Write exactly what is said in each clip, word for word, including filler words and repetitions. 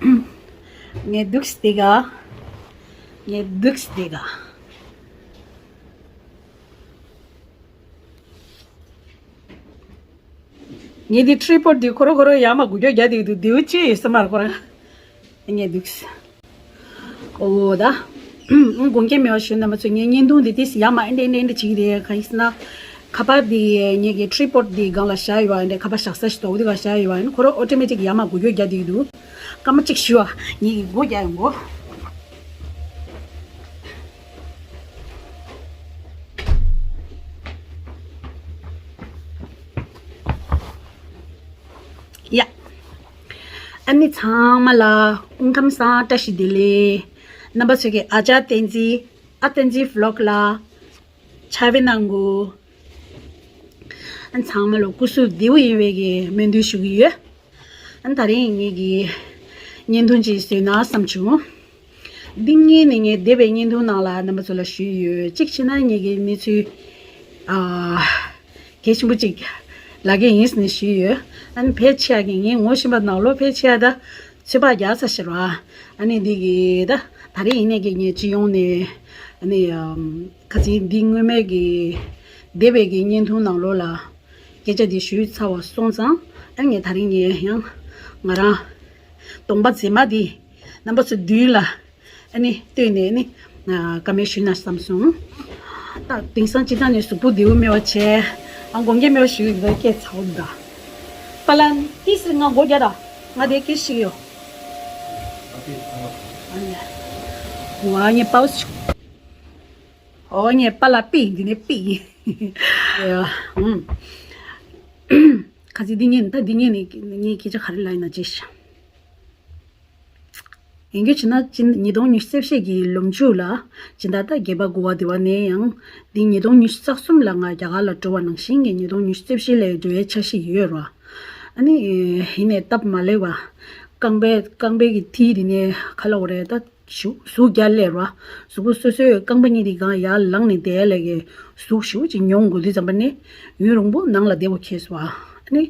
ངས་འདུག་སྟེ་ག་ངས་འདུག་སྟེ་ག་ངས་འདི་ཊི་རི་པོཌ་འདི་ཁོ་རང་ཁོ་རང་ཡར་མར་འགུལ་སྐྱོད་རྒྱག་བསྡད་འདུག་འདིའུ་ཅི་ཡོད་ས་མ་རེད་ཁོ་རང་། ངས་འདུག་ཨོ་ད། དགོངས་འགལ་མེད་པ་ཞུ་ན་མ་ཚོད་ངའི་བརྙན་ཐུང་འདི་ཏིས་ཡར་མར་ཨེ་འདྲ་ཨེ་འདྲ་ཨེ་འདྲ་བྱེད་ཀྱི་རེད། གང་ཡིན་ཟེར་ན། ཁ་པར་འདི་ངེད་ཀྱི་ཊི་རི་པོཌ་འདི་སྒང་ལ་བཞག་ཡོད་པ་ཨེ་འདྲ། ཁ་པར་བཞག་ས་ཞིག་དོག་འདི་ག་བཞག་ཡོད་པ་ཨེ་འདྲ། ཁོ་རང་ཨོ་ཊོ་མེ་ཊིག་ཡར་མར་འགུལ་སྐྱོད་རྒྱག་བསྡད་འདུག་སྐར་མ་གཅིག་ཞུ་བ། ངེད་ཀྱི་སྒོ་རྒྱག་ཡོང་གོ། ཡ། ཨ་ནི་ཚང་མ་ལ་སྐུ་ཁམས་བཟང་། བཀྲ་ཤིས་བདེ་ལེགས། རྣམ་པ་ཚོ་གི་ཨ་ཅག་བསྟན་འཛིན། ཨ་བསྟན་འཛིན་བི་ལོག་ལ་ཕྱག་དཔེ་གནང་གོ། ཨ་ཚང་མ་ལ་སྐུ་གཟུགས་བདེ་པོ་ཡིན་པའི་གི་སྨོན་འདུན་ཞུ་གི་ཡོད། ཨ་ད་རིང་ངེད་ཀྱི་བརྙན་ཐུང་ཅིག་བཟོས་ན་བསམ་བྱུང་། འདི་ངེད་ནས་ངས་འདས་པའི་བརྙན་ཐུང་ནང་ལ་རྣམ་པ་ཚོ་ལ་ཞུས་ཡོད། གཅིག་བྱས་ན་ངེད་ཀྱི་གནས་ཚུལ་ཨ་གལ་ཆེན་པོ་ཅིག་ལབ་ཀྱི་ཡིན་ཟེར་ནས་ཞུས་ཡོད། ཨ་ནི་ཕལ་ཆེ་བ་གི་ངས་ངོ་ཤེས་པ་ནང་ལོགས་ཕལ་ཆེ་བ་ད་ཚོད་དཔག་རྒྱག་ཚར་ཤག་ར། ཨ་ནི་འདི་གི་ད་ད་རེས་ཡིན་ནའི་གི་ངས་སྤྱི་ཡོངས་ནས་ཨ་ནི་ཨམ་ཁ་སང་འདི་སྔོན་མའི་གི་འདས་པའི་གི་བརྙན་ཐུང་ནང་ལོགས་ལ་སྐད་ཆ་འདི་ཞུས་ཚར་བ་སོང་ཙང་། ཨ་ངས་ད་རིང་ངས་ཡང་ང་རང་གདོང་པ་མཛེས་མ་འདི་རྣམ་པ་ཚོའི་མདུན་ལ་ཨ་ནི་བསྟོད་ནས་ཨ་ནི་ཨ་བཀའ་མོལ་ཞུས་ན་བསམ་སོང་། ད་དེང་སང་སྤྱིར་བཏང་ནས་གཟུགས་པོ་བདེ་པོ་མེད་པ་བྱས། ཨ་དགོངས་འགལ་མེད་པ་ཞུ་གི་འདུག་སྐད་ཚ་བོ་འདུག་པ་ལན་ཏི་སི་ང་སྒོ་རྒྱག་ད། ང་དེ་སྐད་ཤིག་ཡོད། ཨ་ནི་ཝ་ངས་པའོ་ཞིག་ཨོ་ངས་པ་ལ་པི་འདི་ནས་པི། ཨ་ཨུམ། ཁ་ཅིག་འདི་ངས་ད་འདི་ངས་ནི་ངས་སྐད་ཆ་ག་རེ་ལབ་ཡིན་ན་ཅེས། ཡིན་རྒྱུ་བྱས་ན་སྤྱི་ཉིས་སྟོང་ཉི་ཤུ་རྩ་བཞི་གི་ལོ་མཇུག་ལ་སྤྱི་ཟླ་ད་བརྒྱད་པ་དགུ་པ་དེ་བ་ནས་ཡང་འདི་ཉིས་སྟོང་ཉི་ཤུ་རྩ་གསུམ་ལ་ང་རྒྱ་གར་ལ་འགྲོ་བ་ནང་བཞིན་གྱི་ཉིས་སྟོང་ཉི་ཤུ་རྩ་བཞི་ལ་འགྲོ་ཡའི་འཆར་གཞི་ཡོད་ར། ཨ་ནི་ཡིན་ནའི་སྟབས་མ་ལེགས་པ་རྐང་པའི་རྐང་པའི་གི་མཐིལ་དེ་ནས་ག་ལབ་དགོས་རེད་ད། ཞུ་ཟུག་རྒྱག་སླེབས་ར། གཟུགས་པོ་སོ་སོའི་རྐང་པ་གཉིས་དེ་སྒང་ཡར་ལངས་ནས་བསྡད་ལས་ཀྱི་ཟུག་ཞེ་པོ་ཅིག་མྱོང་དགོས་དུས་ཙམ་པ་ནས་ཡུན་རིང་པོ་ནང་ལ་བསྡད་དགོས་ཁེལ་སོང་། ཨ་ནི་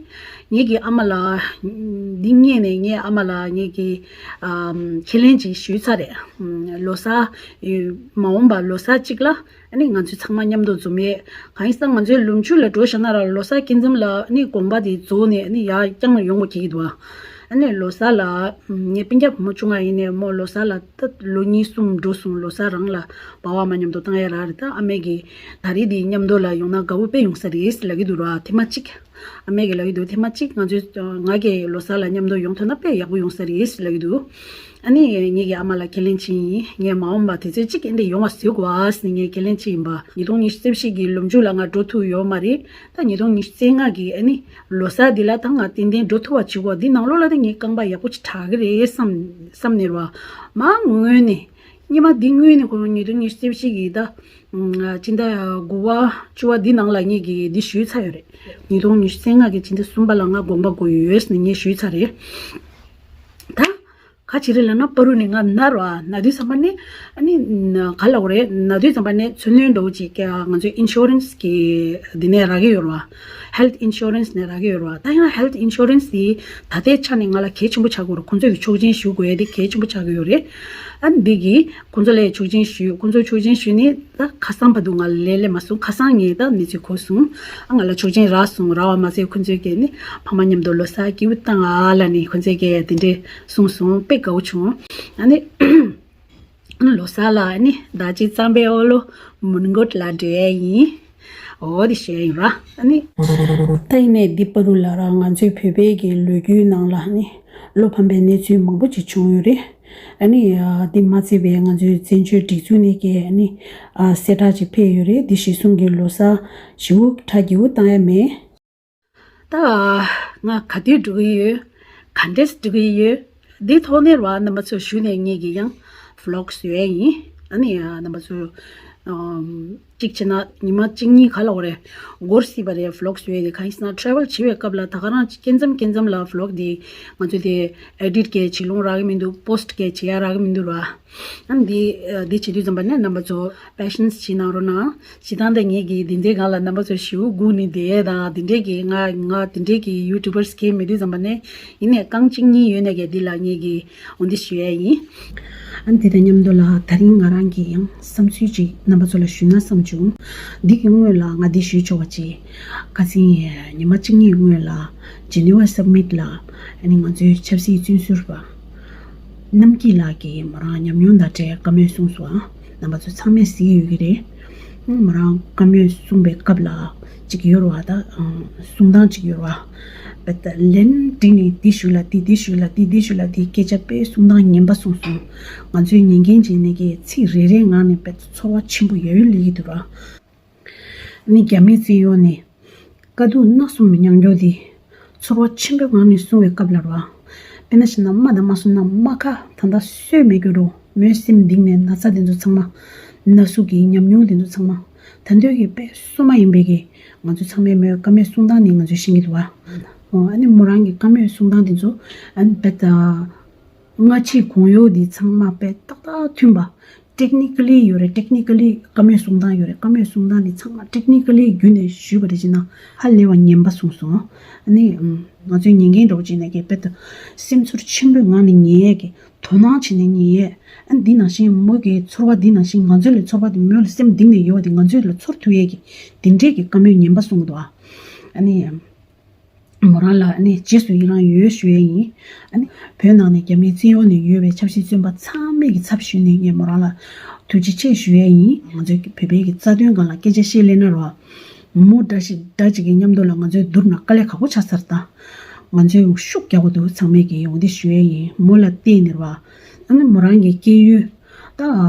ངེད་ཀྱི་ཨ་མ་ལགས། འདི་སྔོན་ནས་ངའི་ཨ་མ་ལགས་ངེད་ཀྱི་ཨམ་ཁས་ལེན་ཅིག་ཞུས་ཚར་རེད། ལོ་གསར་མ་འོངས་པ་ལོ་གསར་གཅིག་ལ་ཨ་ནི་ང་ཚོ་ཚང་མ་མཉམ་དུ་འཛོམས་ཡས། གང་ཡིན་ཟེར་ན་ང་ཚོའི་ལོ་མཇུག་ལ་འགྲོ་བཞག་ན་ར་ལོ་གསར་སྐྱིལ་འཛོམས་ལ་ཨ་ནི་དགོངས་པ་དེ་རྫོགས་ནས་ཨ་ནི་ཡར་བསྐྱངས་ཡོང་དགོས་ཀྱི་འདུག་ཨ་ནི་ལོ་གསར་ལ་ངའི་སྤུན་ཀྱག་བུ་མོ་ཆུང་ང་ཡིན་ནས་མོ་ལོ་གསར་ལ་ད་ལོ་གཉིས་གསུམ་འགྲོ་སོང་། ལོ་གསར་རང་ལ་པ་ཕ་མ་མཉམ་དུ་བཏང་ཡ་རག་རེད། ད་ཨ་མས་ཀྱིས་ད་རེས་འདི་མཉམ་དུ་ལ་ཡོང་ན་དགའ་པོ་དཔེ་ཡོང་ས་རེད་ལབ་ཀྱི་འདུག་ར། ཐེངས་མ་གཅིག་ཨ་མས་ཀྱིས་ལབ་ཀྱི་འདུག་ཐེངས་མ་གཅིག་ང་ཚོའི་ང་གིས་ལོ་གསར་ལ་མཉམ་དུ་ཡོང་ཐུབ་ན་དཔེ་ཡག་པོ་ཡོང་ས་རེད་ལབ་ཀྱི་འདུག་ཨ་ནི་ངེད་ཀྱི་ཨ་མ་ལ་ཁས་ལེན་བྱས་ཡིན། ངས་མ་འོངས་པ་དུས་ཚོད་གཅིག་ཨེ་འདྲ་ཡོང་བ་བཟོ་དགོས་ཟེར་ནས་ངས་ཁས་ལེན་བྱས་ཡིན་པ། ཉིས་སྟོང་ཉི་ཤུ་རྩ་བཞི་གི་ལོ་མཇུག་ལ་ང་འགྲོ་ཐུབ་ཡོད་མ་རེད། ད་ཉིས་སྟོང་ཉི་ཤུ་རྩ་ལྔ་གི་ཨ་ནི་ལོ་གསར་འདི་ལ་ད་ང་ཏན་ཏན་འགྲོ་ཐུབ་པ་བྱེད་དགོས། འདི་ནང་ལོགས་ལ་ད་ངའི་རྐང་པ་ཡག་པོ་ཅིག་དྲག་གི་རེད་བསམ་བསམ་ནས་ར། མ་སྔོན་ནས་སྔོན་མ་འདི་སྔོན་ནས་ཁོ་རང་ཉིས་སྟོང་ཉི་ཤུ་རྩ་བཞི་གི་ད་སྤྱི་ཟླ་དགུ་པ་བཅུ་པ་འདི་ནང་ལ་ངེད་ཀྱིས་འདི་ཞུས་ཚར་ཡོད་རེད། ཉིས་སྟོང་ཉི་ཤུ་རྩ་ལྔ་གི་སྤྱི་ཟླ་གསུམ་པ་ལ་ང་དགོངས་པ་དགོས་ཡོད་ཟེར་ནས་ངས་ཞུས་ཚར་རེད། ད། ག་ཅི་རེད་ལབ་ན་པ་རུ་ནས་ང་ན་ར་ན་དུས་ཙམ་པ་ནས་ཨ་ནི་ག་ལབ་དགོས་རེད། ན་དུས་ཙམ་པ་ནས་མཚོན་དོན་འདྲ་བོ་ཅིག་ང་ཚོའི་ཨིན་ཤོ་རན་སི་གི་འདི་ནས་རག་གི་ཡོད་ར། ཧེལ་ཐི་ཨིན་ཤོ་རན་སི་ནས་རག་གི་ཡོད་ར། ད་ཡང་ཧེལ་ཐི་ཨིན་ཤོ་རན་སི་དེ་ད་ལྟའི་ཆ་ནས་ང་ལ་གལ་ཆེན་པོ་ཆགས་ཀྱི་ཡོད་ར། ཁོང་ཚོས་ཀྱི་ཆོག་མཆན་ཞུ་དགོས་ཡ་དེ་གལ་ཆེན་པོ་ཆགས་ཀྱི་ཡོད་རེད། ཨ་ནི་འདི་གིས་ཁོང་ཚོ་ལ་ཆོག་མཆན་ཞུས། ཁོང་ཚོ་ཆོག་མཆན་ཞུས་ནས་ད་ཁ་སང་བར་དུ་ང་ལ་ལན་སླེབས་མ་སོང་། ཁ་སང་ངས་ད་གནས་ཚུལ་གོ་སོང་། ཨ་ང་ལ་ཆོག་མཆན་རག་སོང་། རག་པ་མ་ཟད་ཁོང་ཚོས་ཀྱིས་ནི་ཕ་མ་མཉམ་དུ་ལོ་གསར་སྐྱིད་པོ་བཏང་ཨ་ལབ་ནས་ཁོང་ཚོས་ཀྱིས་དེ་འདྲས་གསུངས་སོང་། དཔེ་དགའ་བོ་བྱུང་། ཨ་ནི་ལོ་གསར་ལ་ཨ་ནི་ཟླ་གཅིག་གཙང་པའི་འོག་ལོ་མོན་གྷོ་ལ་འགྲོ་ཡས་ཡིན། འོ་དེ་བཤད་ཡིན་ར། ཨ་ནི་ད་ཡིན་ནའི་འདི་པ་རུ་ལ་ར་ང་ཚོའི་བོད་པའི་གི་ལོ་རྒྱུས་ནང་ལ་ཨ་ནི་བློ་ཕམ་པའི་གནས་ཚུལ་མང་པོ་ཅིག་བྱུང་ཡོད་རེད། ཨ་ནི་འདི་མ་ཚད་པའི་ང་ཚོའི་བཙན་བྱོལ་སྒྲིག་འཛུགས་ནས་ཀྱི་ཨ་ནི་གསལ་བསྒྲགས་ཅིག་ཕེབས་ཡོད་རེད། འདི་གཞི་བཟུང་གི་ལོ་གསར་ཞེ་པོ་གྲ་རྒྱས་པོ་བཏང་ཡ་མེད། ད་ང་ག་དུས་འགྲོ་གི་ཡོད། ག་འདྲས་འགྲོ་གི་ཡོད། འདི་ཐོག་ནས་ར་རྣམ་པ་ཚོར་ཞུས་ནས་ངེད་ཀྱིས་ཡང་བི་ལོག་བཟོ་ཡ་ཡིན། ཨ་ནི་རྣམ་པ་ཚོ་ཨམ་ གཅིག་བྱས་ན་ཉི་མ་གཅིག་གཉིས་ག་ལ་འོ་རེད། འགོར་སྲིད་པ་རེད། ཝི་ལོག་བཟོ་ཡས་དེ་གང་ཡིན་ཟེར་ན་ཊེ་རེ་ཝལ་བྱེད་པའི་སྐབས་ལ་ད་ག་རང་སྐྱེ་མཚམས་སྐྱེ་མཚམས་ལ་ཝི་ལོག་དེ་ང་ཚོས་དེ་ཨེ་ཌིཊ་གས་བྱེད་ལོང་རག་གི་མི་འདུག་པོ་སི་ཊི་གས་བྱེད་ཡ་རག་གི་མི་འདུག་ར། ཨ་ནི་འདི་འདི་བྱེད་དུས་ཙམ་པ་ནས་རྣམ་པ་ཚོ་པེ་ཤན་སི་བྱེད་གནང་རོགས་གནང་། བྱེད་སྟངས་དེ་ངེད་ཀྱིས་འདི་འདྲའི་སྒང་ལ་རྣམ་པ་ཚོ་ཞེ་པོ་སྒུག་ནས་བསྡད་ཡས་དང་འདི་འདྲའི་གི་ང་ང་འདི་འདྲའི་གི་ཡུ་ཊུབ་པར་སི་གས་མེད་དུས་ཙམ་པ་ནས་ཡིན་ནས་རྐང་གཅིག་གཉིས་ཡོད་ནས་གས་འདི་ལ་ངེད་ཀྱིས་འོ་འདི་ཞུ་ཡས་ཡིན། ཨ་ནི་དེ་དང་མཉམ་དུ་ལ་ད་རིང་ང་རང་གིས་ཡང་བསམ་ཚུལ་ཅིག་རྣམ་པ་ཚོ་ལ་ཞུས་ན་བསམ་བྱུང་། འདི་གི་སྔོན་ལ་ང་འདི་ཞུས་ཆོག་པ་ཅིག་ཁ་སང་ཉི་མ་གཅིག་གཉིས་སྔོན་ལ་ཇི་ནི་ཝ་སབ་མིཊ་ལ་ཨ་ནི་ང་ཚོའི་ཆབ་སྲིད་བཙོན་ཟུར་པ་རྣམ་སྐྱིད་ལགས་ཀྱིས་མོ་རང་ཉམས་མྱོང་དང་འབྲེལ་བཀའ་མོལ་གསུངས་སོང་། རྣམ་པ་ཚོ་ཚང་མས་གཟིགས་ཡོད་ཀྱི་རེད། མོ་རང་བཀའ་མོལ་གསུངས་པའི་སྐབས་ལ་ཅིག་ཡོད་རེད་བ། ད་གསུང་སྟངས་ཅིག་ཡོད་རེད་བ། བེད་ལན་བསྒྲིགས་ནས་འདི་ཞུ་ལ་འདི་འདི་ཞུ་ལ་འདི་འདི་ཞུ་ལ་འདི་སྐད་ཆ་དཔེ་གསུང་སྟངས་ངན་པ་གསུངས་སོང་། ང་ཚོའི་ཉན་མཁན་གྱི་ནས་ཀྱི་ཚིག་རེ་རེའི་ངང་ནས་བེད་ཚོར་བ་ཆེན་པོ་ཡོད་ཡོད་ལི་གི་འདུག་ར། ནི་རྒྱ་མིའི་བཙན་གཡོག་ནི་དཀའ་སྡུག་སྣ་གསུམ་མྱངས་རྒྱུ་དེ་ཚོར་བ་ཆེན་པོའི་ངང་ནས་གསུང་བའི་སྐབས་ལ་ར། དཔེར་ན་བྱས་ན་རྨ་དང་རྨ་གསུམ་ན་རྨ་ཁ་ད་ལྟ་སོས་མེད་རྒྱུ་རུ་མོའི་སེམས་གཏིང་ནས་ན་ཚ་དེ་ཚོ་ཚང་མ། ན་ཟུག་གི་ཉམས་མྱོང་དེ་ཚོ་ཚང་མ། ད་འདོད་ཀྱི་དཔེ་སོ་མ་ཡིན་པའི་གི་ང་ཚོ་ཚང་མས་མོའི་བཀའ་མོལ་གསུང་སྟངས་ནི་ང་ཚོས་ཤེས་ཀྱི་འདུག་བ། ཨ་ནི་མོ་རང་གི་བཀའ་མོལ་གསུང་སྟངས་དེ་ཚོ་ཨ་ནི་བེད་ད། སྔ་ཕྱི་གོང་འོག་འདི་ཚང་མ་དཔེ་ཏག་ཏག་མཐུན་པ། ཊེག་ནི་ཀ་ལི་ཡོད་རེད། ཊེག་ནི་ཀ་ལི་བཀའ་མོལ་གསུང་སྟངས་ཡོད་རེད། བཀའ་མོལ་གསུང་སྟངས་འདི་ཚང་མ་ཊེག་ནི་ཀ་ལི་བརྒྱུད་ནས་ཞུས་པ་རེད་ཅེ་ན་ཧ་ལས་པ་ངན་པ་གསུངས་སོང་། ཨ་ནི་ང་ཚོའི་ཉན་མཁན་འདྲ་བོ་ཅིག་ནས་ཀྱི་དཔེ་ད་སེམས་ཚོར་ཆེན་པོའི་ངང་ནས་ཉན་ཡས་ཀྱི་དོ་སྣང་བྱས་ནས་ཉན་ཡས། ཨ་ནི་འདི་ནང་བཞིན་མོ་གི་ཚོར་བ་འདི་ནང་བཞིན་ང་ཚོ་ལ་ཚོར་བ་འདི་མོ་ལ་སེམས་གཏིང་ནས་ཡོད་པ་འདི་ང་ཚོ་ལ་ཚོར་ཐུབ་ཡས་ཀྱི་འདི་འདྲས་ཀྱི་བཀའ་མོལ་ངན་པ་གསུངས་འདུག་ཨ་ནི། མོ་རང་ལ་ཨ་ནི་རྗེས་སུ་ཡི་རང་ཡོད་ཞུ་ཡས་ཡིན། ཨ་ནི་བོད་ནང་ནས་རྒྱ་མིའི་བཙན་གཡོག་ནས་ཡོད་པའི་ཆབ་སྲིད་བཙོན་པ་ཚང་མས་ཀྱི་ཚབ་ཞུས་ནས་ངས་མོ་རང་ལ་ཐུགས་རྗེ་ཆེ་ཞུ་ཡས་ཡིན། ང་ཚོའི་བོད་པའི་གི་རྩ་དོན་སྒང་ལ་སྐད་ཆ་བཤད་ལེ་ན་རོ། མོ་འདྲ་ཞིག་འདྲ་ཅིག་གི་མཉམ་དུ་ལ་ང་ཚོའི་བསྡུར་ན་དཀའ་ལས་ཁག་པོ་ཆགས་ཚར་ད། ང་ཚོས་ཤུགས་རྒྱག་དགོས་འདུག་ཚང་མས་ཀྱི་ཡོང་འདི་ཞུ་ཡས་ཡིན། མོ་ལ་བལྟས་ནས་རོ། ཨ་ནི་མོ་རང་གི་སྐྱེ་ཡུལ། ད་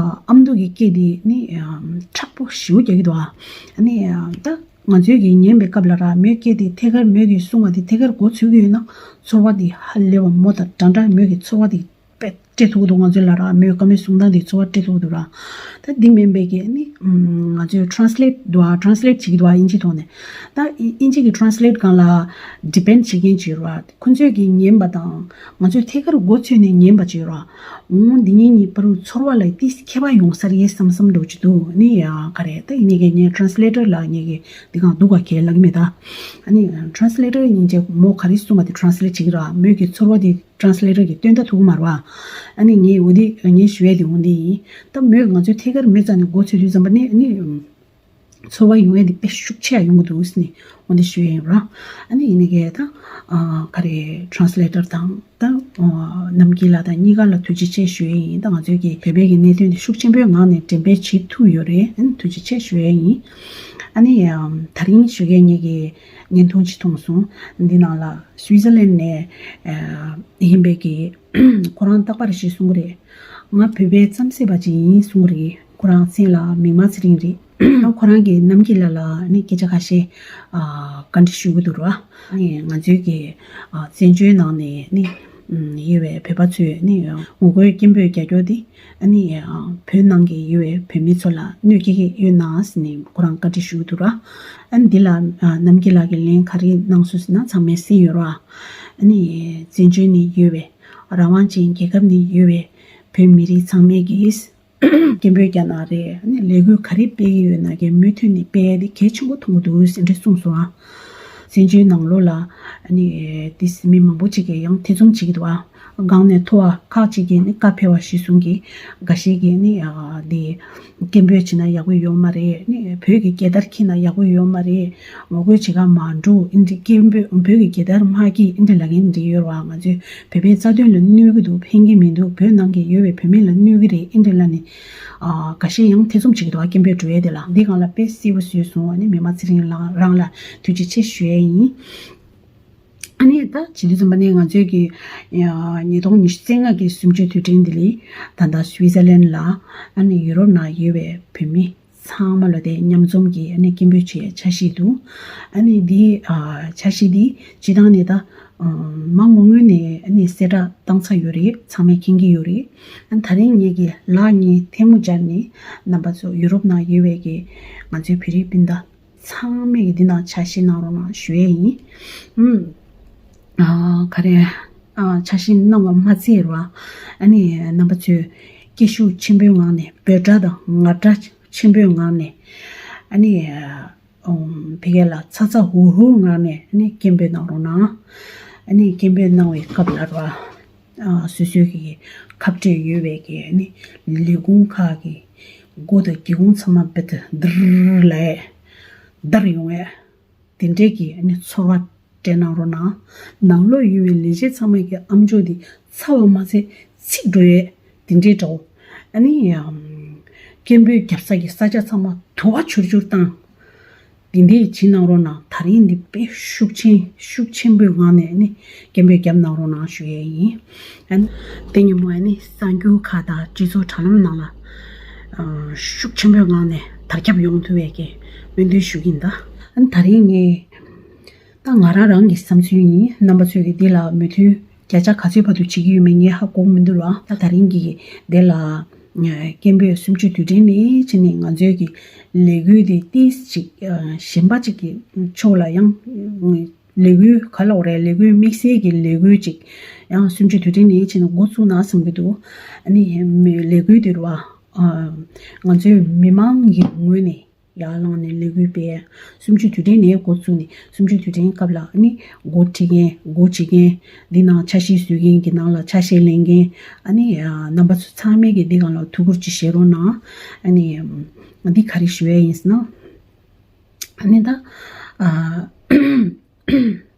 ཨ་མདོ་གི་སྐད་དེ་ནི་མཁྲེགས་པོ་ཞེ་པོ་རྒྱག་གི་འདུག་ཨ་ནི་ད་ང་ཚོའི་གི་ཉན་པའི་སྐབས་ལ་ར་མོའི་སྐད་དེ་ཐད་ཀར་མོས་ཀྱི་གསུང་བ་དེ་ཐད་ཀར་མགོ་ཚོས་ཀྱི་ཡོད་ན་ཚོར་བ་དེ་ཧ་ལས་པ་མོ་དང་འདྲ་འདྲ་མོས་ཀྱི་ཚོར་བ་དེ་དཔེ་སྤྲད་ཐུབ་ཀྱི་འདུག་ང་ཚོའི་ལ་ར་མོས་བཀའ་མོལ་གསུང་སྟངས་དེ་ཚོར་བ་སྤྲད་ཐུབ་ཀྱི་འདུག་ར། ད་འདི་མིན་པའི་གི་ནི་ང་ཚོས་ཊེ་རན་སི་ལེཊ་འདུག་ཨ། ཊེ་རན་སི་ལེཊ་བྱེད་ཀྱི་འདུག་ཨ། དབྱིན་ཇིའི་ཐོག་ནས། ད་དབྱིན་ཇི་གི་ཊེ་རན་སི་ལེཊ་སྒང་ལ་ཌི་པེན་ཌི་བྱེད་མཁན་ཅིག་ཡོད་ར། ཁོ་ཚོས་ཀྱིས་ཉན་པ་དང་ང་ཚོས་ཐད་ཀར་མགོ་ཚོས་ནས་ཉན་པ་ཅིག་ཡོད་ར། འོ་འདི་གཉིས་གཉིས་བར་དུ་ཚོར་བ་ལ་ཏིས་ཁྱད་པར་ཡོང་ས་རེད་བསམ་བསམ་འདྲ་བོ་ཅིག་འདུག་ནི་ཡ་ག་རེ་ད་ཡིན་ནའི་གི་ངས་ཊེ་རན་སི་ལེ་ཊར་ལ་ངས་གི་འདི་གང་འདུག་ག་གས་ལབ་ཀྱི་མེད་ད། ཨ་ནི་ཊེ་རན་སི་ལེ་ཊར་སྙིང་རྗེ་མོ་ག་རེ་གསུངས་པ་དེ་ཊེ་རན་སི་ལེཊ་བྱེད་ཀྱི་ར། མོས་ཀྱི་ཚོར་བ་དེ་ཊེ་རན་སི་ལེ་ཊར་གྱིས་སྟོན་ད་ཐུབ་ཀྱི་མ་རེད་བ། ཨ་ནི་ངས་འོ་འདི་ངས་ཞུ་ཡས་དེ་འོ་འདི་ཡིན། ད་མོས་ང་ཚོས་ཐད་ཀར་མོས་རྩ་ནས་མགོ་ཚོས་དུས་ཙམ་པ་ནི་ཨ་ནི། ཚོར་བ་ཡོང་ཡས་འདི་དཔེ་ཤུགས་ཆེ་ཡ་ཡོང་གི་འདུག་ཟེར་ནས་འོ་འདི་ཞུ་ཡས་ཡིན་ར། ཨ་ནི་ཡིན་ནའི་གི་ད་ག་རེ་ཊེ་རན་སི་ལེ་ཊར་དང་ད་རྣམ་རྒྱལ་ལགས་དང་གཉིས་ཀ་ལ་ཐུགས་རྗེ་ཆེ་ཞུ་ཡས་ཡིན། ད་ང་ཚོའི་གི་བོད་པའི་གི་གནད་དོན་འདི་ཤུགས་ཆེན་པོའི་ངང་ནས་འགྲེམས་སྤེལ་བྱེད་ཐུབ་ཡོད་རེད། ཨ་ནི་ཐུགས་རྗེ་ཆེ་ཞུ་ཡས་ཡིན། ཨ་ནི་ད་རིང་ཞུ་མཁན་ངེད་ཀྱི་བརྙན་ཐུང་ཅིག་མཐོང་སོང་། འདི་ནང་ལ་སུའི་ཛར་ལན་ནས་ཡིན་པའི་གི་ཁོ་རང་རྟག་པར་ཞིག་གསུང་གི་རེད། ང་བོད་པའི་རྩམ་ཟེར་བ་ཅིག་ཡིན་གསུང་གི་རེད། ཁོ་རང་མཚན་ལ་མིག་དམར་ཚེ་རིང་རེད། ཁོ་རང་གིས་རྣམ་རྒྱལ་ལགས་ལ་ནི་སྐད་ཆ་ཁ་ཤས་ཨ་བཀའ་འདྲི་ཞུ་གི་འདུག་ར། ནི་ང་ཚོའི་གི་ཨ་བཙན་བྱོལ་ནང་ནས་ནི་ཡོད་པའི་བོད་པ་ཚོས་ནི་ངོ་རྒོལ་སྐད་འབོད་རྒྱག་རྒྱུ་དེ་ཨ་ནི་ཨ་བོད་ནང་གི་ཡོད་པའི་བོད་མི་ཚོ་ལ་གནོད་སྐྱེལ་གྱི་ཡོད་ན་ཟེར་ནས་ཁོ་རང་བཀའ་འདྲི་ཞུ་གི་འདུག་ར། ཨ་ནི་འདི་ལ་ཨ་རྣམ་རྒྱལ་ལགས་ཀྱིས་ལན་ག་རེ་གནང་སོང་ཟེར་ན་ཚང་མས་གསན་ཡོད་ར། ཨ་ནི་བཙན་བྱོལ་ནས་ཡོད་པའི་རང་དབང་ཅན་རྒྱལ་ཁབ་ནས་ཡོད་པའི་བོད་མི་རིགས་ཚང་མས་ཀྱིས། སྐད་འབོད་རྒྱག་ན་རེད། ཨ་ནི་ལས་འགུལ་ག་རེ་སྤེལ་གྱི་ཡོད་ན་གི་མུ་མཐུད་ནས་སྤེལ་ཡ་དེ་གལ་ཆེན་པོ་མཐོང་གི་འདུག་ཟེར་འདྲ་གསུངས་སོང་ཨ། བཙན་བྱོལ་ནང་ལོགས་ལ་ཨ་ནི་དེ་མི་མང་པོ་ཅིག་གིས་ཡང་ཐེ་ཚོམ་བྱེད་ཀྱི་འདུག་ཨ། སྒང་ནས་མཐོ་བ་ཁག་ཅིག་གིས་ནི་བཀའ་ཕེབས་པ་ཞིག་གསུང་གི། འགའ་ཤས་ཀྱིས་ནི་ཨ་དེ་སྐད་འབོད་བྱེད་ན་ཡག་པོ་ཡོད་མ་རེད། ནི་བོད་ཀྱི་རྒྱལ་དར་འཁྱེར་ན་ཡག་པོ་ཡོད་མ་རེད། ངོ་རྒོལ་བྱེད་ག་མ་འགྲོ། ཨིན་དྲི་སྐད་འབོད་བོད་ཀྱི་རྒྱལ་དར་མ་སྐྱེས། ཨིན་དྲི་ལབ་མཁན་འདྲ་ཡོད་རེད་བ། ང་ཚོས་བོད་པའི་རྩ་དོན་ལ་གནོད་ཀྱི་འདུག་ཕན་གྱི་མི་འདུག་བོད་ནང་གི་ཡོད་པའི་བོད་མི་ལ་གནོད་ཀྱི་རེད། ཨིན་དྲི་ལབ་ནས་ཨ་འགའ་ཤས་ཡང་ཐེ་ཚོམ་བྱེད་ཀྱི་འདུག་ཨ་སྐད་འབོད་འགྲོ་ཡས་དེ་ལ། འདི་སྒང་ལ་དཔེ་གསལ་པོ་བཟོས་སོང་། ཨ་ནི་མི་མང་ཚེ་རིང་ལགས་རང་ལ་ཐུགས་རྗེ་ཆེ་ཞུ་ཡས་ཡིན། ཨ་ནི་ད་བྱེད་དུས་ཙམ་པ་ནས་ང་ཚོའི་གི་ཉིས་སྟོང་ཉི་ཤུ་རྩ་ལྔ་གི་གཟིམ་ཆུང་དུས་དྲན་འདི་ལ་ད་ལྟ་སུའི་ཛར་ལན་ལ་ཨ་ནི་ཡུ་རོབ་ནང་ཡོད་པའི་བོད་མི། ཚང་མ་ལོ་དེ་མཉམ་འཛོམས་ཀྱིས་ཨ་ནི་སྐད་འབོད་བྱེད་འཆར་གཞི་འདུག་ཨ་ནི་འདི་ཨ་འཆར་གཞི་འདི་སྤྱི་བཏང་ནས་ད་ མ་སྔོན་སྔོན་ནས་ཨ་ནི་གསལ་བསྒྲགས་བཏང་ཚར་ཡོད་རེད། ཚང་མས་མཁྱེན་གྱི་ཡོད་རེད། ཨ་ནི་ད་རིང་ངེད་ཀྱིས་ལག་གཉིས་ཐལ་མོ་སྦྱར་ནས་རྣམ་པ་ཚོ་ཡུ་རོབ་ནང་ཡོད་པའི་གི་ང་ཚོའི་བོད་རིགས་སྤུན་ཟླ་ཚང་མས་ཀྱི་འདི་ནང་ཆ་ཤས་གནང་རོགས་གནང་ཞུ་ཡས་ཡིན། ཨུམ། ཨ་ག་རེ། ཨ་ཆ་ཤས་གནང་བ་མ་ཚད་ར། ཨ་ནི་རྣམ་པ་ཚོས་སྐད་ཤུགས་ཆེན་པོའི་ངང་ནས་འབོད་སྒྲ་དང་ངར་སྒྲ་ཆེན་པོའི་ངང་ནས་ཨ་ནི། ཨོམ། ཕ་གི་ལ་ཚ་ཚ་འུར་འུར་ངང་ནས་ནི་སྐད་འབོད་གནང་རོགས་གནང་། ཨ་ནི་སྐད་འབོད་གནང་བའི་སྐབས་ལ་ར། ཨ་སོ་སོའི་གི་ཁ་སྤྲོད་ཡོད་པའི་གི་ནི་ལས་ཁུངས་ཁག་གི་སྒོ་དང་སྒེའུ་ཁུང་ཚང་མ་རྦད་དེ་དར་ལ་དར་ཡོང་བས། དེ་འདྲའི་གི་ནི་ཚོར་བ་སྤྲད་གནང་རོགས་གནང་། ནང་ལོགས་ཡོད་པའི་ལས་བྱེད་ཚང་མའི་གི་ཨམ་ཅོག་འདི་ཚ་བ་མ་ཚད་ཚིག་འགྲོ་ཡས་དེ་འདྲའི་འདྲ་བོ། ཨ་ནི་ཡང་སྐད་འབོད་རྒྱབ་ས་གི་ས་ཆ་ཚང་མ་དུ་བ་ཆུར་ཆུར་བཏང་། དེ་འདྲའི་བྱེད་གནང་རོགས་གནང་། ད་རིང་འདི་དཔེ་ཤུགས་ཆེན་ཤུགས་ཆེན་པོའི་ངང་ནས་ནི་སྐད་འབོད་རྒྱབ་གནང་རོགས་གནང་ཞུ་ཡས་ཡིན། ཨ་ནི་དེ་ཉིན་མོ་ཨ་ནི་གསར་འགྱུར་ཁག་དང་སྤྱི་ཚོགས་དྲ་ལམ་ནང་ལ་ཨ་ཤུགས་ཆེན་པོའི་ངང་ནས་དར་ཁྱབ་ཡོང་ཐུབ་པའི་གི་སྨོན་འདུན་ཞུ་གི་ཡིན་ད། ཨ་ནི་ད་རིང་ངས་ད་ང་རང་རང་གི་བསམ་ཚུལ་ཡིན། རྣམ་པ་ཚོས་གི་འདི་ལ་མོས་མཐུན་བརྒྱ་ཆ་ག་ཚོད་བར་དུ་བྱེད་ཀྱི་ཡོད་མེད་ངས་ཧ་གོ་མི་འདུག་ལ། ད་ད་རིང་གི་འདི་ལ་སྐད་འབོད་གསུམ་བཅུའི་དུས་དྲན་ནས་བྱས་ནས་ང་ཚོའི་གི་ལས་འགུལ་འདི་ཏིས་ཅིག་གཞན་པ་ཅིག་གི་ཕྱོགས་ལ་ཡང་ལས་འགུལ་ག་ལ་འོ་རེད། ལས་འགུལ་དམིགས་བསལ་གྱི་ལས་འགུལ་ཅིག་ཡང་གསུམ་བཅུའི་དུས་དྲན་ནས་བྱས་ནས་འགོ་བཙུགས་ན་བསམ་གྱི་འདུག་ཨ་ནི་ལས་འགུལ་འདི་རུ་ང་ཚོའི་མི་མང་གི་ངོས་ནས་ཡར་ལངས་ནས་ལས་འགུལ་སྤེལ། གསུམ་བཅུའི་དུས་དྲན་ནས་འགོ་བཙུགས་ནས་གསུམ་བཅུའི་དུས་དྲན་སྐབས་ལ་ཨ་ནི་འགོ་ཁྲིད་མཁན་འགོ་ཁྲིད་མཁན་འདི་ནང་ཆ་ཤས་བཟོ་མཁན་གྱི་ནང་ལ་ཆ་ཤས་ལེན་མཁན་ཨ་ནི་རྣམ་པ་ཚོ་ཚང་མས་ཀྱི་འདི་སྒང་ལ་ཐུགས་ཁུར་ཅིག་བཞེས་རོགས་གནང་། ཨ་ནི་འདི་ག་རེ་ཞུ་ཡས་ཡིན་ཟེར་ན། ཨ་ནི་ད།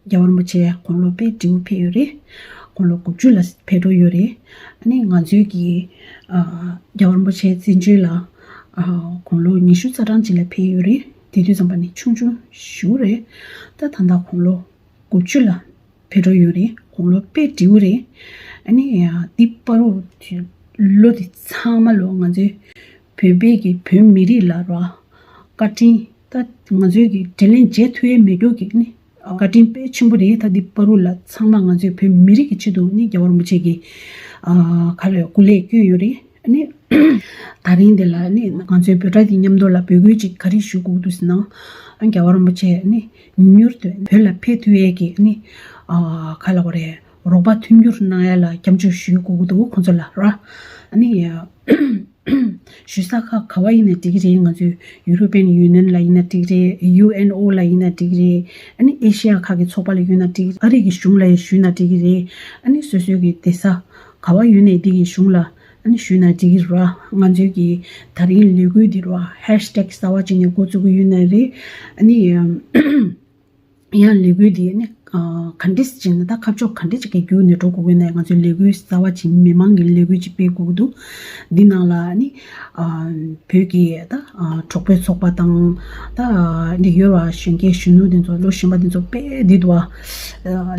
རྒྱལ་བ་རིན་པོ་ཆེ་དགུང་ལོ་དཔེ་བགྲེས་པོ་ཕེབས་ཡོད་རེད། དགུང་ལོ་དགུ་བཅུ་ལ་ཕེབས་འགྲོ་ཡོད་རེད། ཨ་ནི་ང་ཚོའི་གི་ཨ་རྒྱལ་བ་རིན་པོ་ཆེ་བཙན་བྱོལ་ལ་ཨ་དགུང་ལོ་ཉི་ཤུ་རྩ་གྲངས་ཅིག་ལ་ཕེབས་ཡོད་རེད། དེ་དུས་ཙམ་པ་ནི་ཆུང་ཆུང་ཞེ་པོ་རེད། ད་ད་ལྟ་དགུང་ལོ་དགུ་བཅུ་ལ་ཕེབས་འགྲོ་ཡོད་རེད། དགུང་ལོ་དཔེ་བགྲེས་པོ་རེད། ཨ་ནི་ཡ་འདི་བར་དུ་ལོ་དེ་ཚང་མ་ལོ་ང་ཚོའི་བོད་པའི་གི་བོད་མི་རིགས་ལ་ར་བཀའ་དྲིན། ད་ང་ཚོའི་གི་དྲིན་ལན་འཇལ་ཐུབ་ཡས་མེད་རྒྱུ་གི་ནི་བཀའ་དྲིན་དཔེ་ཆེན་པོ་རེད། ད་འདི་བར་དུ་ལ་ཚང་མ་ང་ཚོའི་བོད་མི་རིགས་ཀྱི་ཆེད་དུ་ནི་རྒྱལ་བ་རིན་པོ་ཆེ་གི་ཨ་ག་རེ་སྐུ་ལས་བསྐྱོན་ཡོད་རེད། ཨ་ནི་ད་རིང་འདི་ལ་ནི་ང་ཚོའི་འབོད་སྒྲ་དེ་མཉམ་དུ་ལ་འབོད་སྐུལ་ཅིག་ག་རེ་ཞུ་དགོས་འདུག་ཟེར་ན། ཨ་རྒྱལ་བ་རིན་པོ་ཆེ་ནི་མྱུར་དུ་བོད་ལ་ཕེབས་ཐུབ་ཡས་ཀྱི་ནི་ཨ་ག་ལབ་དགོས་རེད། རོགས་པ་མཐུན་འགྱུར་གནང་ཡ་ལ་སྐྱབས་འཇུག་ཞུ་དགོས་ཀྱི་འདུག་ཁོང་ཚོ་ལ་ར། ཨ་ནི་ཞུ་ས་ཁག་ག་བ་ཡིན་ན་འགྲིག་གི་རེད། ང་ཚོའི་ཡུ་རོ་པན་ཡུ་ནི་ཡན་ལ་ཡིན་ན་འགྲིག་གི་རེད། ཡུ་ཨེན་ཨོ་ལ་ཡིན་ན་འགྲིག་གི་རེད། ཨ་ནི་ཨེ་ཤི་ཡ་ཁག་གི་ཚོགས་པ་ལ་ཡིན་ན་འགྲིག་གི་རེད། ཨ་རི་གི་གཞུང་ལ་ཡང་ཞུས་ན་འགྲིག་གི་རེད། ཨ་ནི་སོ་སོའི་གི་བསྡད་ས་ག་བ་ཡོད་ནའི་འདི་གི་གཞུང་ལ་ཨ་ནི་ཞུས་ན་འགྲིག་གི་རེད་བ། ང་ཚོའི་གི་ད་རིང་ལས་འགུལ་འདི་རེད་བ། ཧེཤ་ཊེག་གསར་བ་ཅིག་ནས་འགོ་བཙུགས་ཀྱི་ཡོད་ན་རེད། ཨ་ནི་ཡང་ལས་འགུལ་འདི་ནི་ག་འདྲས་ཅིག་ནི་ད་ཁ་ཕྱོགས་ག་འདྲས་ཅིག་གི་བརྒྱུད་ནས་འགྲོ་དགོས་ཀྱི་ན། ང་ཚོའི་ལས་འགུལ་གསར་བ་ཅིག་མི་མང་གི་ལས་འགུལ་ཅིག་སྤེལ་དགོས་ཀྱི་འདུག་འདི་ནང་ལ་ནི་བོད་ཀྱི་ད་གྲོགས་པོའི་ཚོགས་པ་དང་ད་འདི་ཡོད་བ་གཞོན་སྐྱེས་གཞོན་ནུ་འདི་ཚོ་ལོ་གཞོན་པ་འདི་ཚོ་དཔེ་འདི་འདུག་བ།